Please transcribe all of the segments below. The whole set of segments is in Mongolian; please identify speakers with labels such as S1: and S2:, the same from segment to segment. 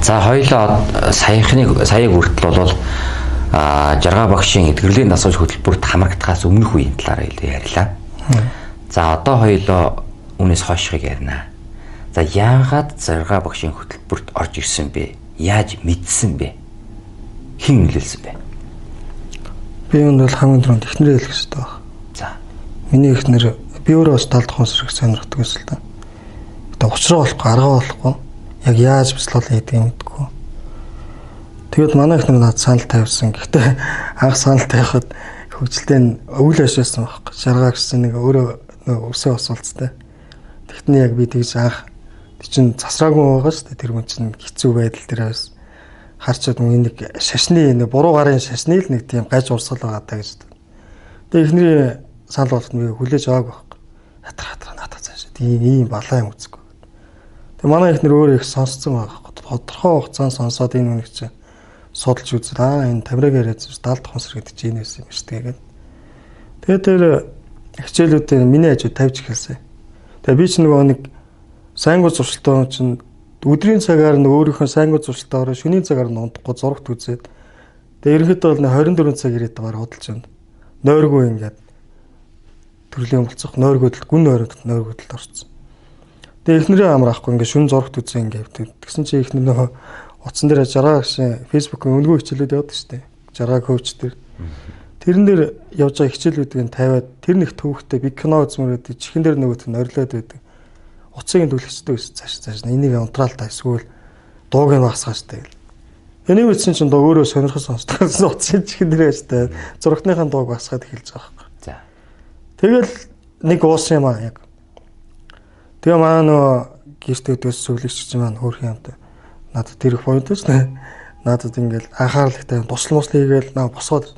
S1: За хоёлоо саяхныг саяг хүртэл бол жаргаа багшийн эдгэрлийн дасгалж хөтөлбөрт хамрагдахаас өмнөх үеийн талаар илүү ярьлаа. За одоо хоёлоо үүнээс хойшхыг ярина. За яагаад жаргаа багшийн хөтөлбөрт орж ирсэн бэ? Яаж мэдсэн бэ? Хэн нөлөөлсөн бэ?
S2: Би юунд бол хамгийн түрүүнд эхнэрээ хэлэх хэрэгтэй байна.
S1: За.
S2: Миний эхнэр би өөрөө бас 70 тухайн сэрэг сонирхдаг байсан л да. Одоо учраа болохгүй, аргаа болохгүй. Яг яаж бяцлал хийдгийг мэдэхгүй. Тэгэд манай эхнэр надад санал тавьсан. Гэхдээ анх санал тавихад хөгжилтэй нь өвөл ашигласан байхгүй. Шаргаа гэсэн нэг өөрөө өсөө осолцтой. Тэгтний яг би тэгж анх чинь засраагүй байгаа шүү дээ. Тэр хүн чинь хэцүү байдал дээр байсан. Харчаад мөн нэг шашны нэг буруу гарын шашны л нэг тийм гаж урсгал байгаа даа гэж. Тэгээ эхнэрийн санал болгоход би хүлээж аваагүй байхгүй. Хатар хатар надад цааш. Тийм ийм балаа юм үзэхгүй. Тэгээ манай эхнэр өөрөө их сонсцсон байгаа байхгүй. Тодорхой хугацаанд сонсоод энэ үнийг чинь судалж үзэл энэ тамираг яриад 70 тухайн сэр гэдэг чинь энэ байсан юм шүү дээ гэдэг. Тэгээ тэр хичээлүүдээ миний хажуу тавьж эхэлсэн. Тэгээ би ч нөгөө нэг сайнгуй зуршилтаа чинь өдрийн цагаар нь өөрийнхөө сайнгуй зуршилтаараа шөнийн цагаар нь унтахгүй зурагт үзээд тэгээ ерөнхийдөө бол 24 цаг ирээд байгаа худалж байна. Нойргүй ингээд төрлийн болцох нойргүйдэл гүн нойрогдол нойргүйдэлд орсон. Тэгээ эхнэрээ амар ахгүй ингээд шүн зурагт үзээ ингээд тэгсэн чинь эхнэр нөгөө утсан дээр жаргаа гэсэн фэйсбүүкийн өнгөө хичээлүүд явдаг шүү дээ. Жаргаа коуч дээр. Тэрэн дээр явж байгаа хичээлүүдийг нь тавиад тэр нэг төвхтэй би кино үзмээр байдаг. Чихэн дээр нөгөөт нь орилоод байдаг. Утсыг нь түлхэгчдэг байсан цааш цааш. Энийг унтраал та эсвэл дууг нь багасгааш та гэл. Энийг үзсэн чинь дуу өөрөө сонирхол сонсдог. Утсын чихэн дээр байж та. Зурагтныхаа дууг багасгаад эхэлж байгаа байхгүй.
S1: За.
S2: Тэгэл нэг уусан юм аа яг. Тэгээ маа нөгөө гэртээ өдөөс сүглэгч чинь маань хөөрхөн юмтай. Надад тэр их point шүү дээ. Надад ингээл анхаарал ихтэй тусал мусал хийгээл наа босгоод.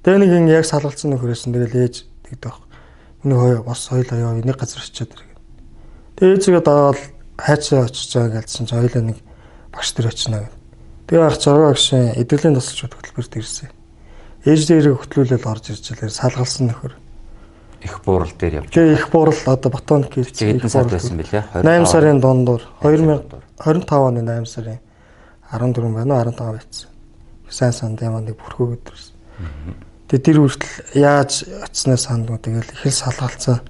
S2: Тэгээ нэг ингээ яг салгалцсан нөхөрөөсөн тэгэл ээж тэгдэг байхгүй. Миний хоёр бос хоёлаа яа нэг газар очиод ирэх. Тэгээ ээжигээ дагаад хайцаа очиж байгаа гэлсэн чинь хоёлаа нэг багш дээр очино гэх. Тэгээ ах жаргаа гişин эдгэлийн тусалж хөтөлбөрт ирсэн. Ээж дээрээ хөтлүүлэл орж ирж лээ салгалсан нөхөр.
S1: Их буурал дээр явж.
S2: Тэгээ их буурал одоо ботоник
S1: хийж их буурал байсан бэлээ.
S2: 8 сарын дундуур 2025 оны 8 сарын 14 байна уу 15 байцсан. Сайн санд ямар нэг бүрхүү өдрсөн. Тэгээ тэр хүртэл яаж очсноо сандгүй тэгэл их л салгалцсан.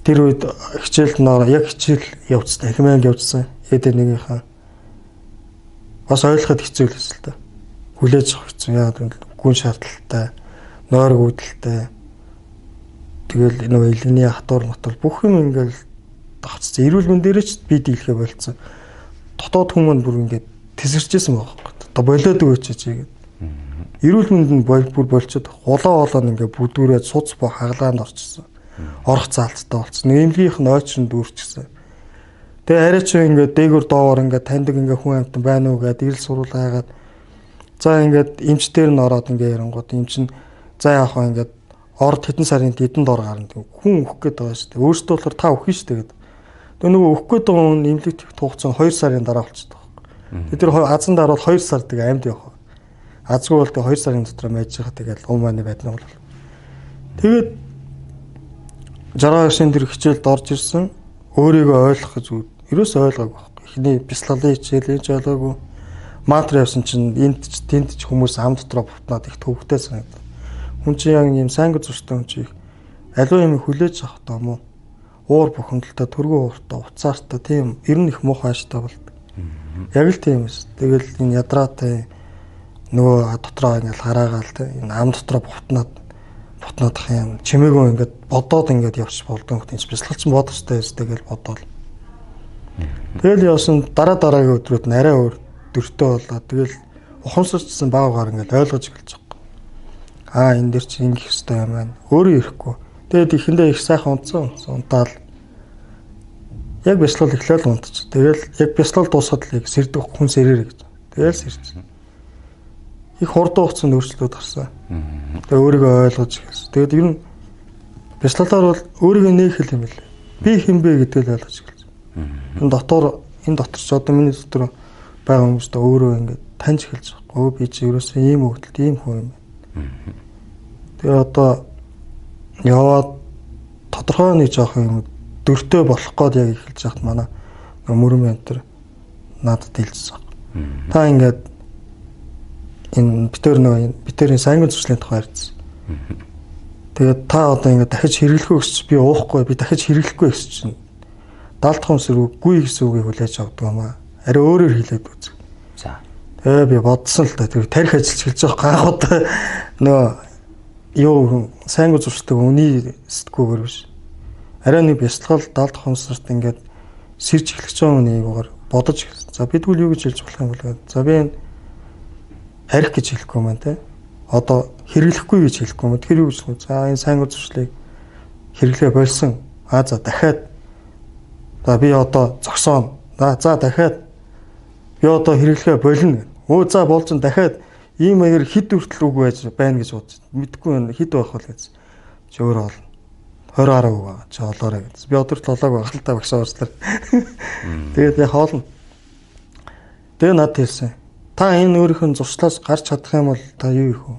S2: Тэр үед хичээлд нөр яг хичээл явцсан, хэмээн явцсан. Эдэ нэгийнхаа бас ойлгоход хэцүү л байсан л та. Хүлээж авах хэцүү. Яагаад гэвэл гүн шаардлагатай, нойр гүйдэлтэй. Тэгэл нөгөө илгэний хатуур матур бүх юм ингээл давцсан. Эрүүл мэнд дээрээ ч би дийлхэ болцсон. Дотоод хүмүүс бүр ингээд тесэрчээсэн байгаа байхгүй. Одоо болоод өгөөч чи гээд. Эрүүл мэнд нь бүр болцоод хулаа болоо ингээд бүдүүрээд суц бо хаглаанд орчихсон. Орох заалттай болцсон. Эмнэлгийнх нь ойчрон дүүрчихсэн. Тэгээ арай ч ингээд дээгүр доогоор ингээд таньдаг ингээд хүн амтан байна уу гэдээ ирэл суруул хайгаад за ингээд эмчтэр нь ороод ингээд ярангууд эмч нь за яах вэ ингээд орд хэдэн сарын хэдэн дор гарна хүн өөх гээд байгаа шүү дээ. Өөртөө болохоор та өөх нь шүү дээ гэдэг. Тэгээ нөгөө өөх гээд байгаа хүн эмнэлэгт хугацаа нь 2 сарын дараа болчихдог байхгүй. Тэгээ тэр азан дараа бол 2 сар тэгээ амьд явах. Азгүй бол тэгээ 2 сарын дотор майж байгаа тэгэл ум мааны байдна бол. Тэгээд жаргаа шин тэр хичээлд орж ирсэн өөрийгөө ойлгох гэж ерөөсөө ойлгоогүй байхгүй. Эхний бяцлалын хичээл энэ ч ойлгоогүй. Мантра явсан чинь энд ч тэнд ч хүмүүс ам дотроо бутнаад их төвөгтэй санагдав. Хүн чинь яг юм сайнгүй зурштай хүн чинь их аливаа юм хүлээж авах тоо мó. Уур бухимдалтай, төргөө ууртай, уцаартай тийм ер нь их муухай ааштай болдог. Яг л тийм эс. Тэгэл энэ ядраатай нөгөө дотроо ингээл хараагаал те энэ ам дотроо бутнаадах юм чимээгөө ингээд бодоод ингээд явчих болдгоо юм. Бяцлагч бодох хэрэгтэй эс тэгэл бодоол. Тэгэл явсан дараа дараагийн өдрүүд нь арай өөр дөртөө болоо. Тэгэл ухамсарчсан баагаар ингээд ойлгож эхэлж байгаа. Аа энэ дэр чи ингэх хэрэгтэй юм байна. Өөрөө ирэхгүй. Тэгээд эхэндээ их сайхан унтсан. Унтаал. Яг бяцлал эхлээл унтчих. Тэгэл яг бяцлал дуусахад л яг сэрдэг хүн сэрээрэй гэж. Тэгэл сэрч. Их хурдан хугацаанд өөрчлөлт гарсан. Тэгээ өөрийгөө ойлгож эхэлсэн. Тэгээд ер нь бяцлалаар бол өөрийгөө нээх юм билээ. Би хэн бэ гэдгийг л ойлгож эхэлсэн. Энэ дотор ч одоо миний дотор байгаа хүмүүстээ өөрөө ингээд таньж эхэлж байгаа. Өө би чи ерөөсөө ийм хөвгөлт ийм хүн юм байна. Тэгээ одоо яваад тодорхой нэг жоох юм дөртөө болох гээд яг эхэлж байхад манай мөрөн ментор надад хэлсэн. Та ингээд энэ битэр нөгөө битэрийн сайнгүй зуршлын тухай ярьсан. Тэгээд та одоо ингээд дахиж хэрэглэхгүй гэсэн би уухгүй, би дахиж хэрэглэхгүй гэсэн чинь 70 дахь үгүй гэсэн үгийг хүлээж авдаг юм аа. Арай өөрөөр хэлээд үз.
S1: За.
S2: Тэгээ би бодсон л да. Тэр тарих ажиллаж эхэлж байгаа гахууд нөгөө юу сайнгүй зуршдаг үний сэтгүүгээр биш. Арай нэг бясалгал 70 дахь сард ингээд сэрж эхлэж байгаа хүний юугаар бодож эхэлсэн. За би тэгвэл юу гэж хэлж болох юм бол гэдэг. За би энэ арх гэж хэлэхгүй маань те. Одоо хэрэглэхгүй гэж хэлэхгүй юм. Тэгэхээр юу гэж вэ? За энэ сайнгүй зуршлыг хэрэглээ болсон. А за дахиад за би одоо зогсооно. За дахиад би одоо хэрэглэхээ болно. Өө за болж дахиад ийм маягаар хэд хүртэл үг байж байна гэж бодож. Мэдгүй байна. Хэд байх вэ гэж. Чи өөрөө олно. 20 гаруй үг байгаа. Чи олоорой гэж. Би одоо хүртэл олоог байгаа л та багш уучлаарай. Тэгээд яг хоолно. Тэгээ надад хэлсэн. Та энэ өөрийнх нь зуршлаас гарч чадах юм бол та юу их вэ?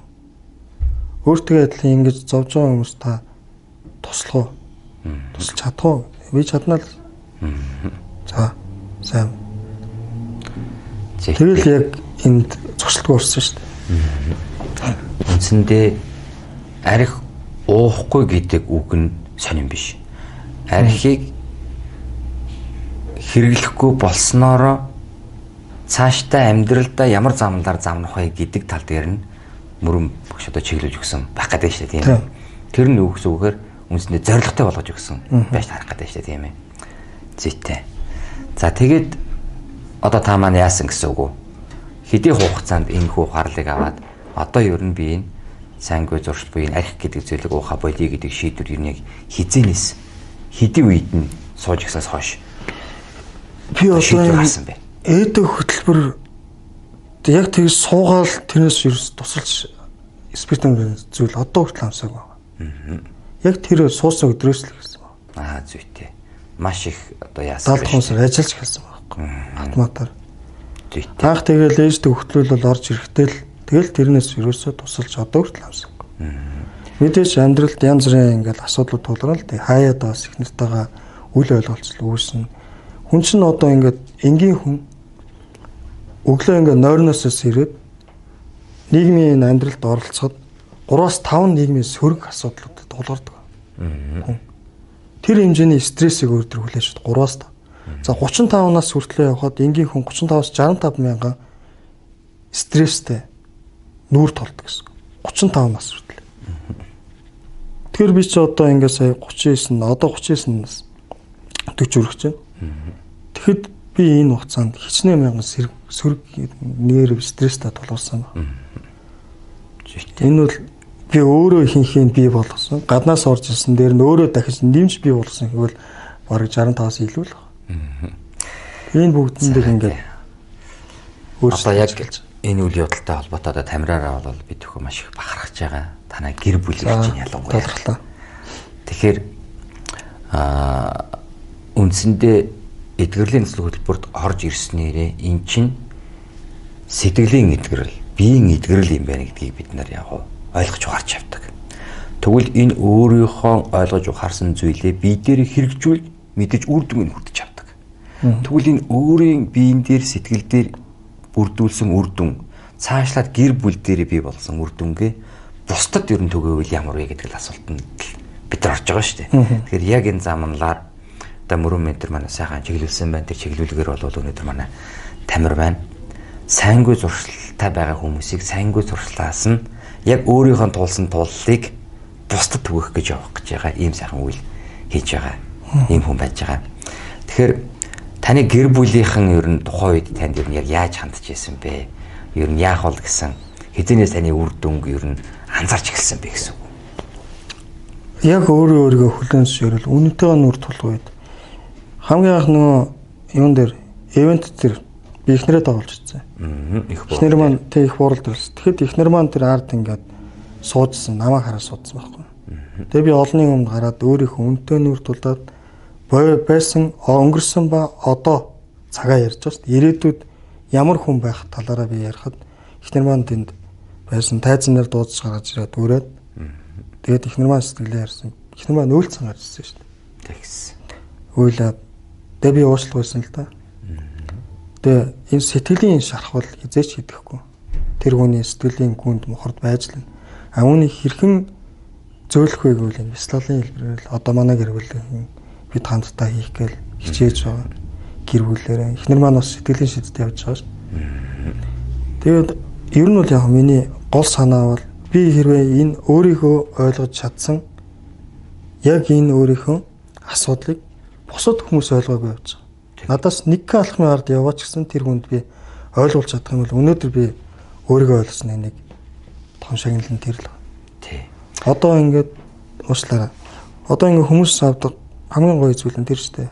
S2: Өөртөө адилхан ингэж зовж байгаа хүмүүс та туслах уу? Тусалж чадах уу? Би чадна л. За сайн. Тэгэл яг энд зуршилтгүй орсон шүү
S1: дээ. Үндсэндээ арх уухгүй гэдэг үг нь сонин биш. Архийг хэрэглэхгүй болсноороо цаашдаа амьдралдаа ямар замналаар замнах вэ гэдэг тал дээр нь мөрөн багш одоо чиглүүлж өгсөн байх гэдэг шүү дээ, тийм ээ. Тэр нь юу гэсэн үгээр үндсэндээ зоригтой болгож өгсөн байж харах гэдэг шүү дээ, тийм ээ. Зүйтэй. За тэгээд одоо та маань яасан гэсэн үг үү? Хэдий хугацаанд энэ хүү ухаарлыг аваад одоо ер нь би энэ сайнгүй зуршил буюу энэ арх гэдэг зүйлийг уухаа болиё гэдэг шийдвэр ер нь яг хизэнээс хэдий үед нь сууж гисээс хойш
S2: би одоо гарсан бэ? Эдэг хөтөлбөр яг тэгж суугаал тэрнээс ерөөс тусалж спиртэн зүйл одоо хүртэл амсаагүй байна. Яг тэр суусан өдрөөс л гэсэн байна.
S1: Аа зүйтэй. Маш их одоо яасан.
S2: 70 сар ажиллаж эхэлсэн байхгүй. Автоматар.
S1: Зүйтэй.
S2: Анх тэгэл ээждэг хөтлөл бол орж ирэхдээ л тэгэл тэрнээс ерөөсөө тусалж одоо хүртэл амсаагүй. Мэдээж амьдралд янз бүрийн ингээл асуудлууд тулгарна л дээ. Хаяад бас их нартайгаа үл ойлголцол үүснэ. Хүн чинь одоо ингээд энгийн хүн өглөө ингээд нойрноос сэрээд нийгмийн амьдралд оролцоход 3-5 нийгмийн сөрөг асуудлуудад тулгардаг. Тэр хэмжээний стрессийг өөр төр хүлээж авдаг 3-5. За 35 нас хүртлээр явхад энгийн хүн 35-аас 65 мянган стресстэй нүүр тулдаг гэсэн. 35 нас хүртэл. Тэгэхээр би чи одоо ингээд сая 39, одоо 39 нас 40 хүрэх чинь. Тэгэхэд би энэ хугацаанд хичнээн мянган сөрөг нерв стресстэй тулгарсан байна. Энэ бол би өөрөө ихэнхийн бий болгосон. Гаднаас орж ирсэн дээр нь өөрөө дахиж нэмж бий болгосон гэвэл бараг 65-аас илүү л байна. Энэ бүгдэн дээр ингээд
S1: өөрчлөлт яг энэ үйл явдалтай холбоотой одоо тамираараа бол бид төхөө маш их бахархаж байгаа. Танай гэр бүлийн чинь ялангуяа.
S2: Талархлаа.
S1: Тэгэхээр үндсэндээ эдгэрлийн нөхцөл хөтөлбөрт орж ирснээрээ эн чинь сэтгэлийн эдгэрэл, биеийн эдгэрэл юм байна гэдгийг бид нар яг ойлгож ухаарч явдаг. Тэгвэл энэ өөрийнхөө ойлгож ухаарсан зүйлээ бие дээр хэрэгжүүл мэдээж үр дүнг нь хүртэж авдаг. Тэгвэл энэ өөрийн биеийн дээр сэтгэл дээр бүрдүүлсэн үр дүн, цаашлаад гэр бүл дээр бий болсон үр дүнгээ бусдад ер нь түгээвэл ямар вэ гэдэг л асуултанд бид нар орж байгаа шүү дээ. Тэгэхээр яг энэ замналаар одоо мөрөн ментор манай сайхан чиглүүлсэн байна. Тэр чиглүүлгээр бол өнөөдөр манай Тамир байна. Сайнгүй зуршилтай байгаа хүмүүсийг сайнгүй зуршлаас нь яг өөрийнхөө туулсан туллыг бусдад түгэх гэж явах гэж байгаа ийм сайхан үйл хийж байгаа ийм хүн байж байгаа. Тэгэхээр таны гэр бүлийнхэн ер нь тухайн үед танд ер нь яг яаж хандж исэн бэ? Ер нь яах бол гэсэн хэзээнээс таны үр дүнг ер нь анзаарч эхэлсэн бэ гэсэн үг.
S2: Яг өөрөө өөрийгөө хүлээн зөвшөөрөл үнэтэйгээ нүр тулах үед хамгийн анх нөгөө юун дээр ивент дээр би эхнэрээ дагуулж ирсэн. Эхнэр маань тэг их бууралд ирсэн. Тэгэхэд эхнэр маань тэр ард ингээд суужсан, намайг хараа суудсан байхгүй. Тэгээ би олонний өмнө гараад өөрийнхөө үнэтэй нүр тулаад байсан өнгөрсөн ба одоо цагаа ярьж байгаа шүү дээ. Ирээдүйд ямар хүн байх талаараа би ярихад эхнэр маань тэнд байсан тайзан дээр дуудаж гаргаж ирээд өрөөд тэгээд эхнэр маань сэтгэлээ ярьсан. Эхнэр маань өөлцөн гарч ирсэн шүү дээ.
S1: Тэгсэн.
S2: Уйлаад тэгээ би уучлах байсан л да. Гэхдээ энэ сэтгэлийн шарх бол хизээч идэхгүй. Тэр хүний сэтгэлийн гүнд мохорд байж л. А үүнийг хэрхэн зөөлөх вэ гэвэл энэ бясалгалын хэлбэрээр л одоо манай гэр бүлийн бид хамтдаа хийх гээл хичээж байгаа. Гэр бүлээрээ эхнэр маань бас сэтгэлийн шидэд явж байгаа ш. Тэгээд ер нь бол яг миний гол санаа бол би хэрвээ энэ өөрийгөө ойлгож чадсан яг энэ өөрийнхөө асуудлыг бусад хүмүүс ойлгоогүй явж байгаа. Надаас нэг алхмын ард яваач гэсэн тэр хүнд би ойлгуулж чадах юм бол өнөөдөр би өөрийгөө ойлгосны нэг том шагнал нь тэр л байна.
S1: Тий.
S2: Одоо ингээд уучлаарай. Одоо ингээд хүмүүс авдаг хамгийн гоё зүйл нь тэр шүү дээ.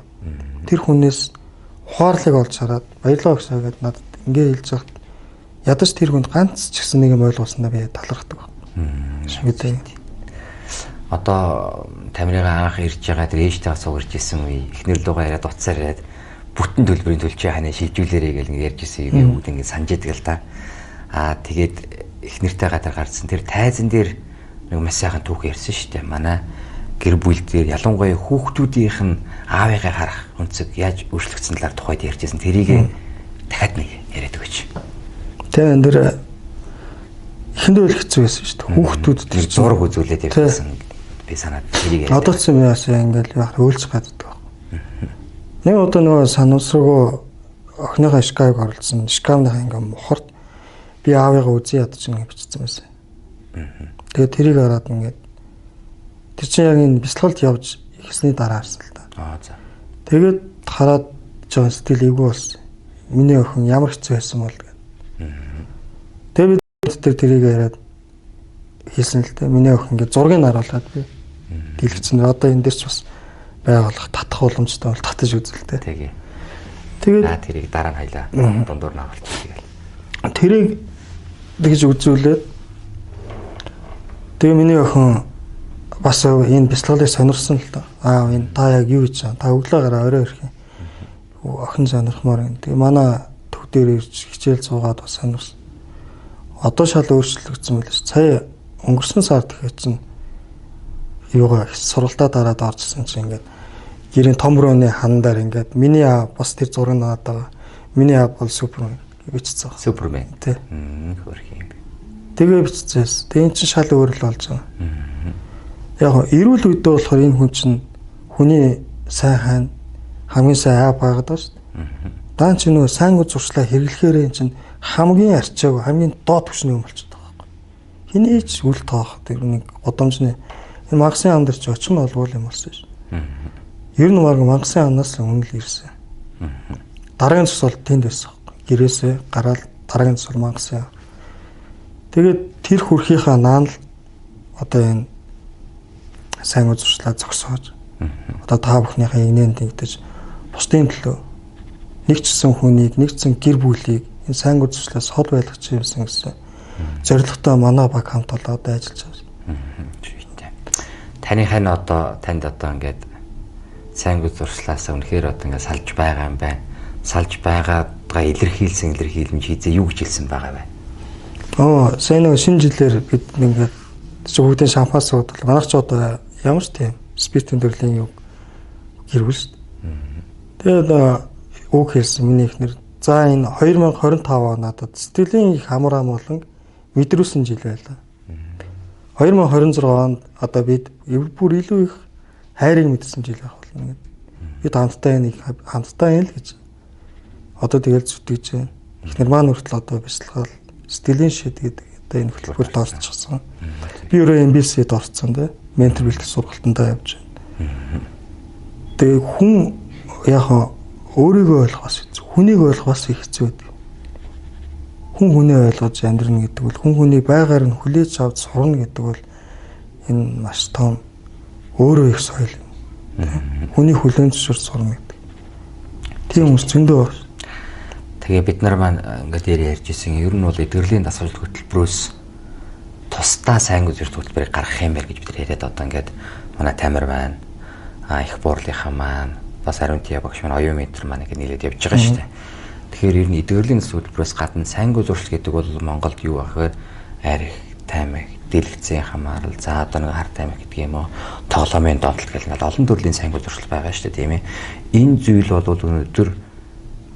S2: Тэр хүнээс ухаарлыг олж хараад баярлалаа өгсөө гэдээ надад ингээд хэлж байхад ядаж тэр хүнд ганц ч гэсэн нэг юм ойлгуулсандаа би талархдаг байна. Шүү дээ.
S1: Одоо Тамирыгаа анх ирж байгаа тэр ээжтэйгээ сууг ирж исэн үе эхнэр лугаа яриад утсаар яриад бүтэн төлбөрийн төлчөө ханаа шилжүүлээрэй гэл ингэ ярьж исэн юм бүгд ингэ санаж идэг л та. Аа тэгээд эхнэртэйгээ тэр гарцсан тэр тайзан дээр нэг маш сайхан түүх ярьсан шүү дээ. Манай гэр бүл дээр ялангуяа хүүхдүүдийнх нь аавыгаа харах өнцөг яаж өөрчлөгдсөн талаар тухайд ярьж исэн. Тэрийг дахиад нэг яриад өгөөч.
S2: Тэр энэ дэр эхэндээ л хэцүү байсан шүү дээ. Хүүхдүүд
S1: тэр зураг үзүүлээд явсан би санаад тэрийг яриад.
S2: Одоо ч юм яасан ингээл яах өөлж гаддаг. Нэг удаа нөгөө санамсаргүй охиныхоо шкафыг оруулсан. Шкафныхаа ингээ мухарт би аавыгаа үзье ядаж ингээ бичсэн байсан. Тэгээд тэрийг хараад ингээд тэр чинь яг энэ бясалгалд явж ихсний дараа харсан л та.
S1: Аа за.
S2: Тэгээд хараад жоон сэтгэл эвгүй болсон. Миний охин ямар хэцүү байсан бол гэдэг. Тэгээд би тэр тэрийг яриад хийсэн л дээ. Миний охин ингээ зургийг харуулад би дэлгэцэн одоо энэ дээр ч бас байгуулах татах боломжтой бол татаж үзэлтэй.
S1: Тэгээ.
S2: Тэгээд
S1: тэрийг дараа нь хайлаа дундуур нь оруулчих тэгэл.
S2: Тэрийг тэгж үзүүлээд тэгээ миний охин бас энэ бясалгалыг сонирхсан л доо. Аа энэ та яг юу хийж байгаа? Та өглөө гараа орой ирэх юм. Охин сонирхмоор юм. Тэгээ манай төв дээр ирж хичээл зуугаад бас сонирхсан. Одоо шал өөрчлөгдсөн байл ш. Сая өнгөрсөн сар тэгэхээр чинь юугаа сургалтаа дараад оржсэн чинь ингээд гэрийн том рууны хан дээр ингээд миний аав бас тэр зураг надад байгаа. Миний аав бол супермен гэж бичсэн.
S1: Супермен.
S2: Тий.
S1: Хөрх юм.
S2: Тэгээ бичсэн. Тэгээ эн чинь шал өөр л болж байгаа. Яг эрүүл үедээ болохоор энэ хүн чинь хүний сайн хайн хамгийн сайн аав байгаад байгаа шүү дээ. Даан чи нөгөө сайн үз зуршлаа хэрэглэхээр эн чинь хамгийн арчаагүй хамгийн доод түвшний юм болчиход байгаа байхгүй. Хэний ч үл тоох тэр нэг гудамжны энэ мангасын ам дээр чи очих нь олбол юм болсон шүү. Ер нь баг мангасын амнаас үнэл ирсэн. Дараагийн цус бол тэнд байсан байхгүй. Гэрээсээ гараал дараагийн цус бол мангасын ам. Тэгээд тэр хүрхийнхаа наан л одоо энэ сайн үз зуршлаа зогсоож одоо та бүхнийхээ игнэнд нэгдэж бусдын төлөө нэг ч гэсэн хүнийг нэг ч гэсэн гэр бүлийг энэ сайн үз зуршлаас хол байлгах юмсан гэсэн зорилготой манай баг хамт олоод ажиллаж байгаа.
S1: Таны хань одоо танд одоо ингээд сайн үз зуршлаас үнэхээр одоо ингээд салж байгаа юм байна. Салж байгаагаа илэрхийлсэн илэрхийлэмж хийзээ юу гэж хэлсэн байгаа вэ?
S2: Оо, сайн нэг шинэ жилээр бид ингээд хүүхдийн шампанс суудаг. Манайх ч одоо ямар ч тийм спиртийн төрлийн юу гэр бүл шүү дээ. Тэгээд үг хэлсэн миний эхнэр за энэ 2025 он надад сэтгэлийн их амар амгалан мэдрүүлсэн жил байлаа. 2026 онд одоо бид бүр илүү их хайрыг мэдсэн жил байх болно гэдэг. Бид хамтдаа энийг хамтдаа юм л гэж одоо тэгэл зүтгэж байна. Эхнэр маань хүртэл одоо бясалгал сэтгэлийн шид гэдэг одоо энэ хөтөлбөрт орчихсон. Би өөрөө MBC-д орцсон тий. Ментор бэлтгэх сургалтандаа явж байна. Тэгээ хүн яг өөрийгөө ойлгох бас хэцүү. Хүнийг ойлгох бас их хэцүү байдаг. Хүн хүнээ ойлгож амьдрна гэдэг бол хүн хүний байгаар нь хүлээж авч сурна гэдэг бол энэ маш том өөрөө их соёл юм. Хүний хүлээн зөвшөөрч сурна гэдэг. Тийм хүмүүс зөндөө байна.
S1: Тэгээ бид нар маань ингээд дээр ярьж исэн. Ер нь бол эдгэрлийн дасгал хөтөлбөрөөс тусдаа сайн үзүүрт хөтөлбөрийг гаргах юм байна гэж бид нар яриад одоо ингээд манай Тамир маань, их буурлынхаа маань, бас Ариунтия багш маань, оюун ментор маань ингээд нийлээд явж байгаа шүү дээ. Тэгэхээр ер нь эдгэрлийн дасгал хөтөлбөрөөс гадна сайн үзүүрт гэдэг бол Монголд юу байх вэ? Арх, тамхи, дэлгэцийн хамаарал, за одоо нэг хар тамхи гэдэг юм уу, тоглоомын доотлол гэх ингээд олон төрлийн сайн үзүүрт байгаа шүү дээ, тийм ээ. Энэ зүйл бол өнөөдөр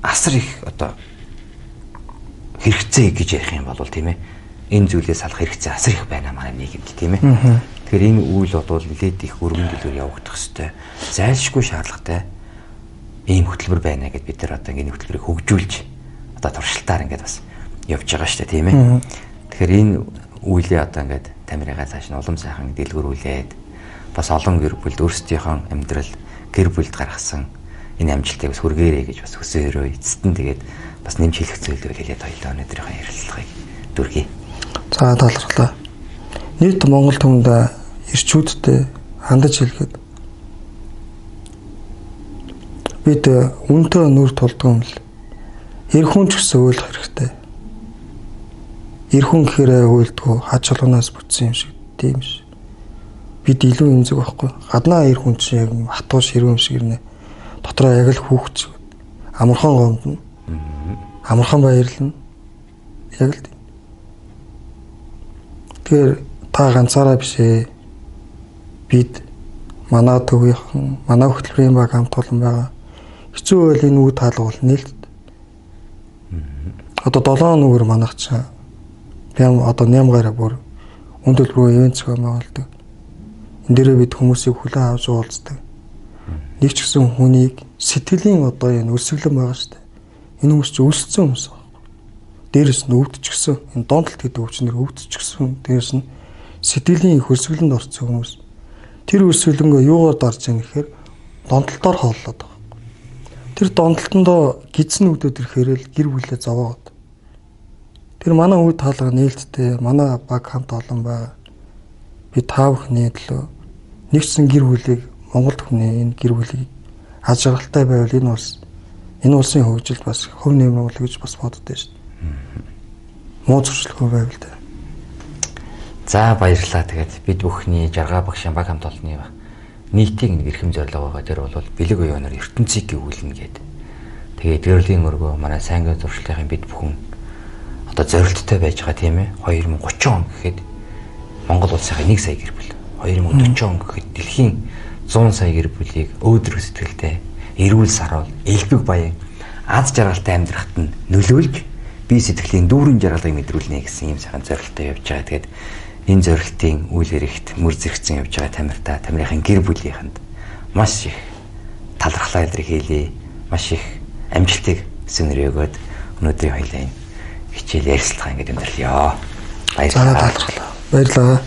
S1: асар их одоо хэрэгцээ гэж ярих юм бол тийм ээ, энэ зүйлээс салах хэрэгцээ асар их байна манай нийгэмд, тийм ээ. Тэгэхээр энэ үйл бол нэлээд их өргөн дэлгүүр явагдах ёстой. Зайлшгүй шаардлагатай ийм хөтөлбөр байна гэд бид нар одоо энэ хөтөлбөрийг хөгжүүлж одоо туршилтаар ингээд бас явж байгаа шүү дээ, тийм ээ. Тэгэхээр энэ үйлээ одоо ингээд Тамирыгаа цааш нь улам сайхан дэлгэрүүлээд бас олон гэр бүлд өөрсдийнхөө амьдрал гэр бүлд гаргасан энэ амжилтыг бас хүргээрэй гэж бас хүсээрөө. Эцэст нь тэгээд бас нэмж хэлэх зүйлээ хэлээд хоёлоо өнөөдрийнхөө ярилцлагыг дүргье.
S2: За, талархлаа. Нийт Монгол түмэнд эрчүүдтэй хандаж хэлэхэд бид үнтэй нүр тулдаг юм л эр хүн ч гэсэн уйлах хэрэгтэй. Эр хүн гэхээр уйлдгүү хад чулуунаас бүтсэн юм шиг тийм ш. Бид илүү эмзэг байхгүй. Гаднаа эр хүн чинь яг хатуу ширүүн юм шиг ирнэ. Дотроо яг л хүүхд шиг. Амархан гомдно. Амархан баярлна. Яг л тийм. Тэгэхээр та ганцаараа биш ээ. Бид манай төвийнхэн, манай хөтөлбөрийн баг хамт олон байгаа. Хэцүү байл энэ үг таалгуул нээлттэй. Одоо 7 нүгэр манайх чинь бям одоо 8 гараа бүр үн төлбөрөө ивент зохион байгуулдаг. Энэ дээрээ бид хүмүүсийг хүлээн авч уулздаг. Нэг ч гэсэн хүнийг сэтгэлийн одоо энэ өлсгөлэн байгаа шүү дээ. Энэ хүмүүс чинь өлссөн хүмүүс байхгүй. Дээрээс нь өвдчихсөн. Энэ донтолт гэдэг өвчнөр өвдчихсөн. Дээрээс нь сэтгэлийн их өлсгөлөнд орсон хүмүүс. Тэр өлсгөлөнгөө юугаар дарж яах гэхээр донтолтоор хооллоод байгаа. Тэр донтолтондоо гидсэн өвдөд ирэхээр л гэр бүлээ зовоогод. Тэр манай үе таалга нээлттэй, манай баг хамт олон байгаа. Би та бүхний төлөө нэгсэн гэр бүлийг, Монгол хүний энэ гэр бүлийг аз жаргалтай байвал энэ улс, энэ улсын хөгжилд бас хөв нэмэр болно гэж бас боддоо шүү дээ. Муу зуршлгүй байвал дээ.
S1: За, баярлалаа. Тэгээд бид бүхний Жаргаа багшийн баг хамт олонны нийтийн нэг эрхэм зорилго байгаа. Тэр бол бэлэг оюунаар ертөнцийг гүйлнэ гээд. Тэгээд гэрлийн өргөө манай сайнгийн зуршлын бид бүхэн одоо зорилттой байж байгаа, тийм ээ. 2030 он гэхэд Монгол улсынхаа 1 сая гэр бүл, 2040 он гэхэд дэлхийн 100 сая гэр бүлийг өөдрөг сэтгэлтэй, эрүүл саруул, элбэг баян, аз жаргалтай амьдрахад нь нөлөөлж бие сэтгэлийн дүүрэн жаргалыг мэдрүүлнэ гэсэн ийм сайхан зорилттой явж байгаа. Тэгээд энэ зорилтын үйл хэрэгт мөр зэрэгцэн явж байгаа Тамиртаа, Тамирын гэр бүлийнхэнд маш их талархлаа илэрхийлье. Маш их амжилтыг хүсэн өрөөгөөд өнөөдрийн хоёлаа энэ хичээл ярилцлага ингээд өндөрлөё.
S2: Баярлалаа. Баярлалаа.